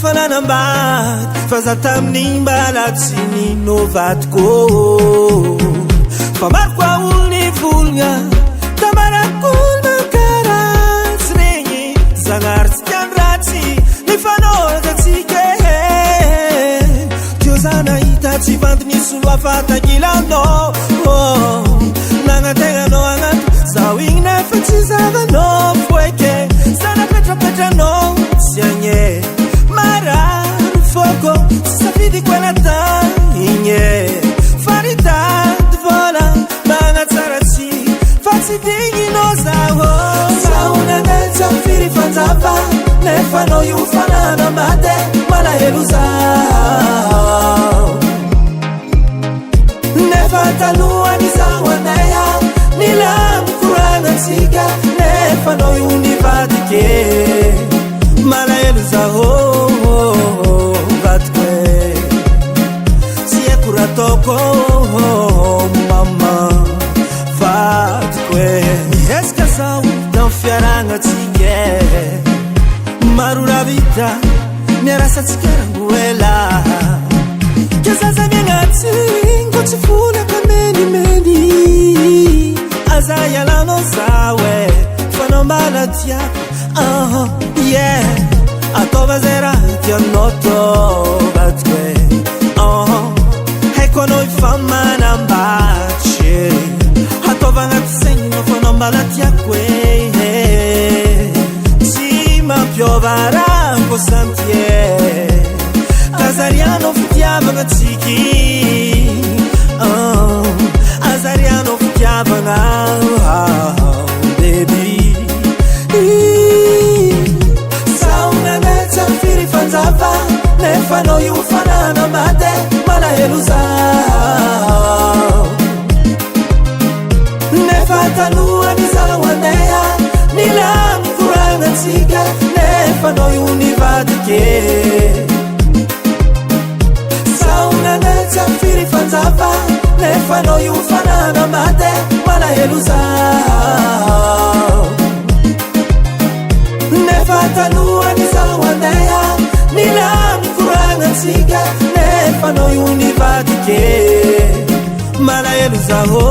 fa nanambady fa za tamin'igny mbala tsy nino vadiko. Fa maro koa olo nivolagna tambarako olo mankaratsy regny. Zagnahary tsy tiany ratsy nifanôza antsika e. Teo za nahita tsy vandy nisy olo hafa tangilanao. Nagnantegnanao agnato zaho igny nefa tsy zavanao foeky. Za napetrapetranao tsy agny e. Marary fôko tsy safidiko ela tagny e. Fa nitady vôla magnatsara tsy fa tsy digninao zaho. Zaho nandeha tsy ampy firy fanjava nefa anao io fananambady malahelo zaho. Nefa talohan'ny zaho andeha nila mikoragna antsika nefa anao io nivadike. Malahelo zaho vadiko e. Tsy haiko raha ataoko mama vadiko e. Miezaka zaho tamin'ny fiarahagna antsika e. Maro raha vita miarasantsika rango ela. Ke zaza miagnatsy ngo tsy folaka menimeny. Aza ialanao zaho e. Fa anao mbala tiako. Ah, yeah. Ataova zay raha tianao atao vadiko e. Ah, haiko anao efa manambatry e. Ataova agnaty saigninao fa anao mbala tiako e. Tsy mampiova raha ko samy e. Azarianao fitiavagna antsiky. Ah, azarianao fitiavagna baby. Zaho nandeha tsy ampy firy fanjava nefa anao io fananambady malahelo zaho. Nefa talohan'ny zaho andeha nila mikoragna antsika nefa anao io nivadike. Zaho nandeha tsy ampy firy fanjava nefa anao io fananambady malahelo zaho. Nefa talohan'ny zaho andeha nila mikoragna antsika nefa anao io nivadike. Malahelo zaho.